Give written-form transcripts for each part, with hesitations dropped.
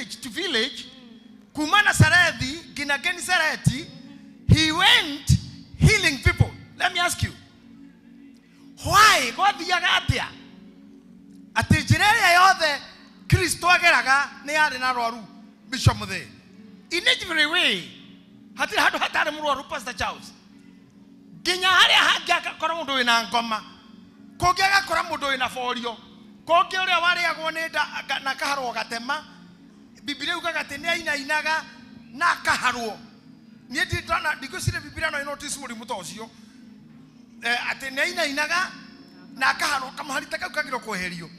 village to village, kuma Nazarethi nginya Genesareti, he went healing people. Let me ask you, why gwathiaga atia atĩ njĩra ĩrĩa yothe Kristo ageraga nĩ yarĩ na arwaru? Bishop Muthee, in every way hatirĩ handũ hatarĩ mũrwaru. Pastor Charles, nginya harĩa hangĩ agakora mũndũ wĩna ngoma, kũngĩ agakora mũndũ wĩna borio, kũngĩ ũrĩa warĩagwo nĩ nda na akaharwo gatema. Bibilia yugaga atĩ nĩ ainainaga na akaharwo. Niĩ ndirĩ ndona, ndigwĩciria Bibilia no ĩnotice mũrimũ ta ũcio, atĩ nĩ ainainaga na akaharwo. Kamũhari ta kau kagĩrĩirwo kweherio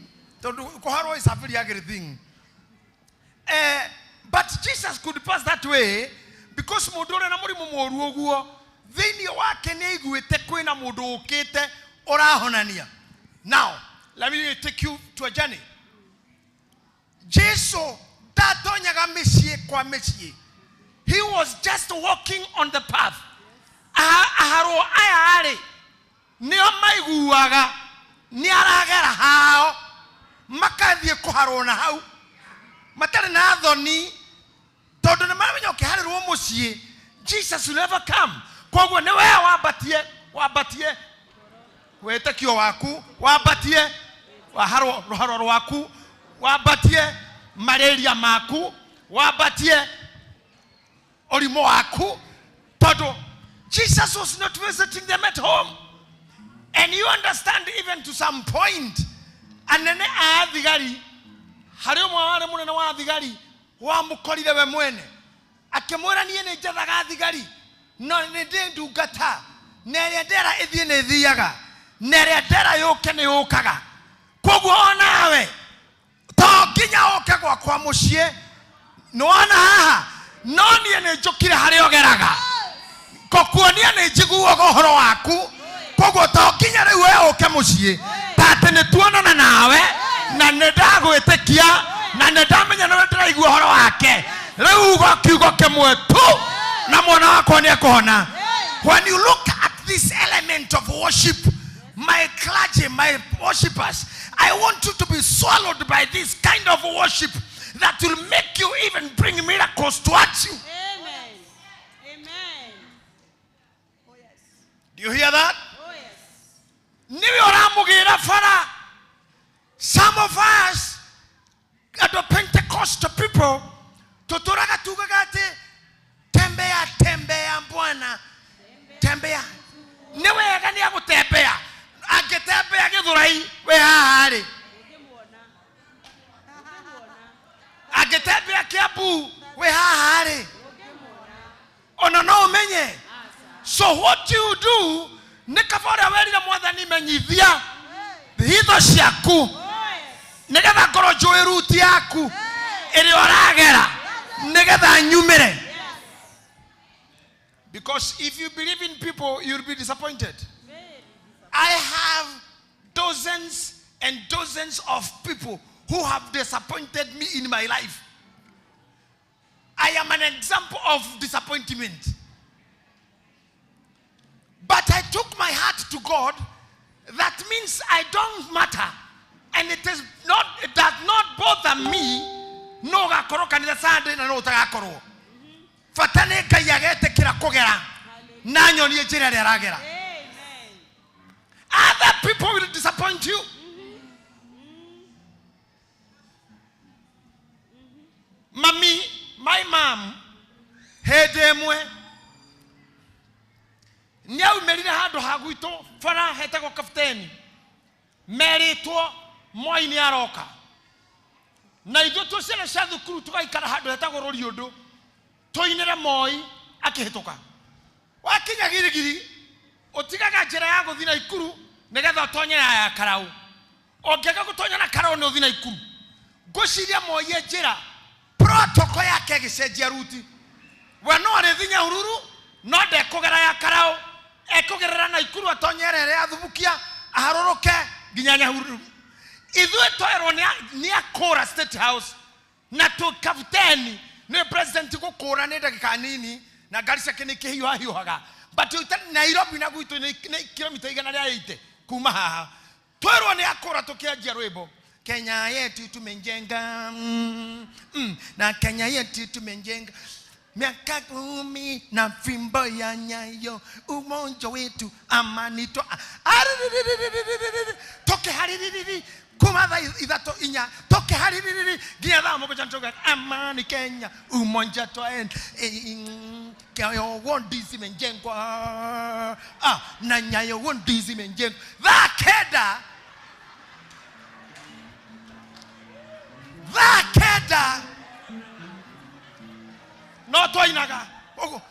tondũ kũharwo is a very ugly thing. But Jesus could pass that way because mũndũ ũrĩa na mũrimũ mũru ũguo thĩinĩ wake nĩ aiguĩte kwĩna mũndũ ũkĩte ũrahonania. Now let me take you to a journey. Jesu ndatonyaga mĩciĩ kwa mĩciĩ, he was just walking on the path. Aharwo aya arĩ nĩo maiguaga nĩ aragera hao, makathiĩ kũharwo na hau matarĩ na thoni, tondũ nĩ maramenya ũkĩharĩrwo mũciĩ Jesus will never come. Koguo nĩ we wambatie, wambatie wĩtĩkio waku, wambatie waharwo rũharo rwaku, wambatie malaria maku, wambatie ũrimũ waku, tondũ Jesus was not visiting them at home. And you understand, even to some point, anene a thigari, harĩ ũmwe warĩ mũnene wa thigari wamũkorire we mwene akĩmwĩra, "Niĩ nĩ njathaga thigari, no nĩ ndĩ ndungata, na ĩrĩa ndera ĩthiĩ nĩ ĩthiaga, na ĩrĩa ndera yũke nĩ yũkaga. Koguo onawe to nginya ũke gwakwa mũciĩ, nĩwona haha, no niĩ nĩ njũkire harĩa ũgeraga ngũkuonia nĩ njiguaga ũhoro waku. Koguo to nginya rĩu we ũke mũciĩ, ta atĩ nĩ tuonana nawe na nĩ ndagwĩtĩkia na nĩ ndamenya nĩwe ndĩraigua ũhoro wake. Rĩu uga kiugo kĩmwe tu na mwana wakwa nĩ ekũhona." When you look at this element of worship, my clergy, my worshipers, I want you to be swallowed by this kind of worship that will make you even bring miracles towards you. Amen. Amen. Oh yes. Do you hear that? Oh yes. Niwe ũramũgĩra bara. Some of us andũ Pentecostal people tũtũraga tugaga atĩ, "Tembea, tembea, Bwana, tembea." Nĩ wega nĩ agũtembea, angĩtembea Gĩthũrai we haha rĩ? Ũngĩmuona. Ũngĩmuona. Angĩtembea Kiambu we haha rĩ? Ũngĩmuona. Ona no ũmenye. So what you do, nĩ kaba ũrĩa werire Mwathani, "Menyithia hitho ciaku Oh yes. nĩgetha ngorwo njũĩ route yaku ĩrĩa ũragera, nĩgetha nyumĩre." Because if you believe in people, you'll be disappointed. Very. I have dozens and dozens of people who have disappointed me in my life. I am an example of disappointment. But I took my heart to God. That means I don't matter. And it does not bother me. No gakorwo kanitha Sunday na no utagakorwo. Bata nĩ Ngai agetĩkĩra kũgera na nyonie njĩra ĩrĩa aragera. Amen. Other people will disappoint you. Mami, my mom, hĩndĩ ĩmwe nĩ aumĩrire handũ ha gwitũ bara hetagwo Kapteni, merĩtwo Moi nĩ aroka, na ithuĩ twĩ ciana cia thukuru tũgaikara handũ hetagwo Rũriũndũ tũinĩre Moi akĩhĩtũka. Wakinya Girigiri ũtigaga njĩra ya gũthiĩ na Ikuru nĩgetha ũtonye ya Karau. Ũngĩaga gũtonya na Karau nĩ ũthiĩ na Ikuru. Ngwĩciria Moi e njĩra, protocol yake ĩgĩcenjia route. We no arĩthi Nyahururu no ndekũgera ya Karau, ekũgerera na Ikuru, atonyere ĩrĩa ya Thubukia, aharũrũke nginya Nyahururu. Ithuĩ twerwo nĩ akũra State House na tũ Kapteni nĩ president gũkũra nĩ ndagĩka nini na ngari ciake nĩ ikĩhiũhahiũhaga, but Nairobi na gwitũ nĩ kilomita 180 kuma haha. Twerwo nĩ akũra, tũkĩanjia rwĩmbo, "Kenya yetu tumejenga." Na Kenya yetu tumejenga miaka 10 na fimbo ya Nyayo, umoja wetu amani to toke haririri kuma thaa ithatũ inya toke haririri nginya thaa mũgwanja nĩtũgeka amani Kenya umoja twaenda. Nyayo wondi zimejengwa, na Nyayo wondi zimejengwa thaa 9, thaa 9 no twainaga ũguo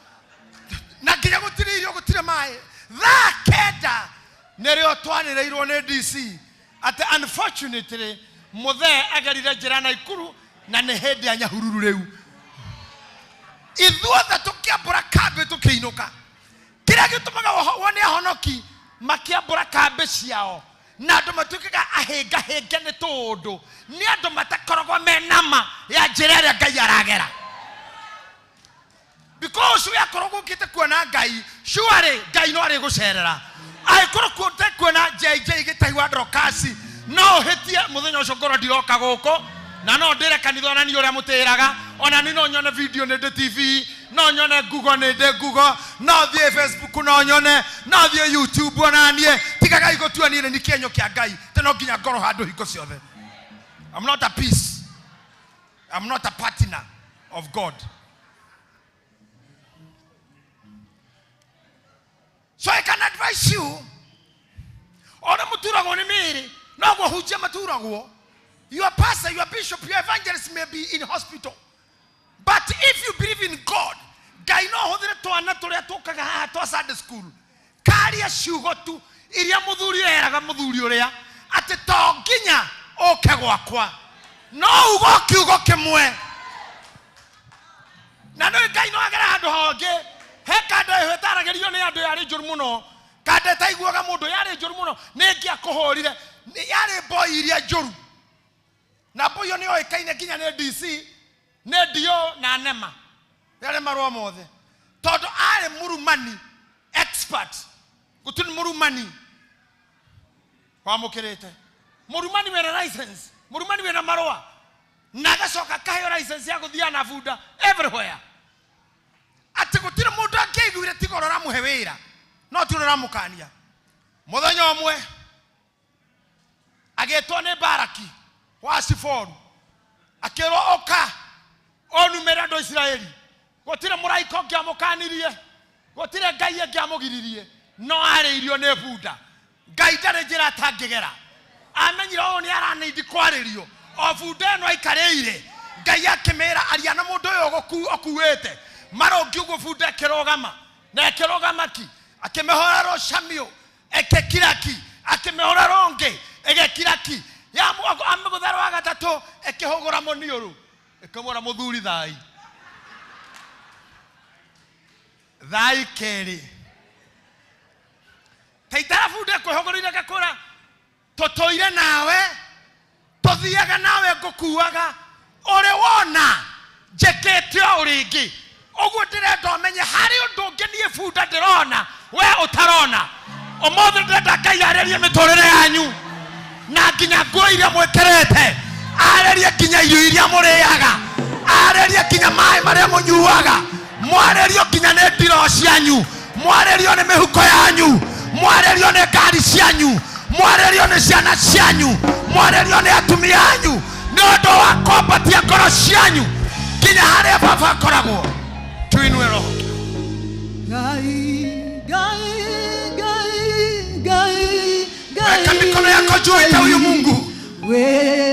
na nginya gũtirĩ irio, gũtirĩ maĩ. Thaa 9 nĩrĩo twanĩrĩirwo nĩ DC atĩ unfortunately mũthee agerire njĩra Naikuru na nĩ hĩndĩ ya Nyahururu. Rĩu ithuothe tũkĩambũra kambĩ tũkĩinũka. Kĩrĩa gĩtũmaga wone ahonoki makĩambũra kambĩ ciao na andũ matuĩkaga ahĩngahĩnge nĩ tũũndũ nĩ andũ matakoragwo menama ya njĩra ĩrĩa Ngai aragera, because we akorwo gũkĩte kuona Ngai, surely Ngai no arĩgũcerera. Angĩkorwo kuote kuona JJ Gĩtahi wa Dorokasi, no ũhĩtie mũthenya ũcio ngorwo ndiroka gũkũ na no ndĩre kanitha ona niĩ ũrĩa mũtĩraga, ona niĩ no nyone video nĩ ndĩ TV, no nyone Google nĩ ndĩ Google, no thiĩ Facebook no nyone, no thiĩ YouTube ona niĩ. Tigagai gũtua niĩ nĩ niĩ kĩenyo kĩa Ngai te no nginya ngorwo handũ hingo ciothe. I'm not a piece, I'm not a partner of God. So I can advise you, ona muturagwo nĩ mĩĩrĩ noguo hunjia maturagwo. Your pastor, your bishop, your evangelist may be in hospital, but if you believe in God, Ngai no hũthĩre twana tũrĩa tũkaga haha twa Sunday school karia ciugo tu iria mũthuri eraga mũthuri ũrĩa atĩ to nginya ũke gwakwa, no ugo kiugo kĩmwe na nĩ Ngai no agere handũ hangĩ. He kanda ĩho ĩtaragĩrio nĩ andũ yarĩ njũru mũno, kanda ĩtaiguaga mũndũ, yarĩ njũru mũno, nĩ ngĩakũhũrire. Yarĩ mboi iria njũru na mboi ĩyo nĩ yoĩkaine nginya nĩ DC, nĩ DO na nema yarĩ marũa mothe tondũ arĩ mũrumani expert. Gũtirĩ mũrumani wamũkĩrĩte, mũrumani wĩna license, mũrumani wĩna marũa na agacoka akaheo license ya gũthiaga na bunda everywhere, atĩ gũtirĩ mũndũ angĩaiguire tiga ũrĩa ũramũhe wĩra, no ti ũrĩa ũramũkania. Mũthenya ũmwe agĩtwo nĩ Baraki wa Siforu, akĩrwo, "Ũka ũnumĩre andũ a Isiraeli." Gũtirĩ mũraika ũngĩamũkanirie, gũtirĩ Ngai ĩngĩamũgiririe, no arĩirio nĩ bunda. Ngai ndarĩ njĩra atangĩgera. Amenyire ũyũ nĩ aranĩindi kwarĩrio o bunda ĩno aikarĩire. Ngai akĩmĩra, "Aria na mũndũ ũyũ ũkuĩte marũngi." Ũguo bunda ĩkĩrũgama na ĩkĩrũgama ki. Akĩmĩhũra rũcamio ĩkĩkira ki, akĩmĩhũra rũngĩ ĩgĩkira ki, amĩgũtha rwa gatatũ ĩkĩhũgũra mũniũrũ ĩkĩmwĩra, "Mũthuri, thai thai kerĩ." Taitara bunda ĩkwĩhũgũrĩire gakũra, "Tũtũire nawe, tũthiaga nawe, ngũkuaga, ũrĩ wona njĩkĩte ũũ rĩngĩ?" Ũguo ndĩrenda ũmenye harĩ ũndũ ũngĩ niĩ bunda ndĩrona we ũtarona. Ũmũthĩ ndĩrenda Ngai arĩrie mĩtũrĩre yanyu na nginya nguo iria mwĩkĩrĩte, arĩrie nginya irio iria mũrĩaga, arĩrie nginya maĩ marĩa mũnyuaga, mwarĩrio nginya nĩ ndiro cianyu, mwarĩrio nĩ mĩhuko yanyu, mwarĩrio nĩ ngari cianyu, mwarĩrio nĩ ciana cianyu, mwarĩrio nĩ atumia anyu, nĩ ũndũ wa kwambatia ngoro cianyu nginya harĩa Baba akoragwo. Tuinue roho. Ngai, Ngai, Ngai, Ngai, Ngai. Weka mikono yako juu, ita huyu Mungu. We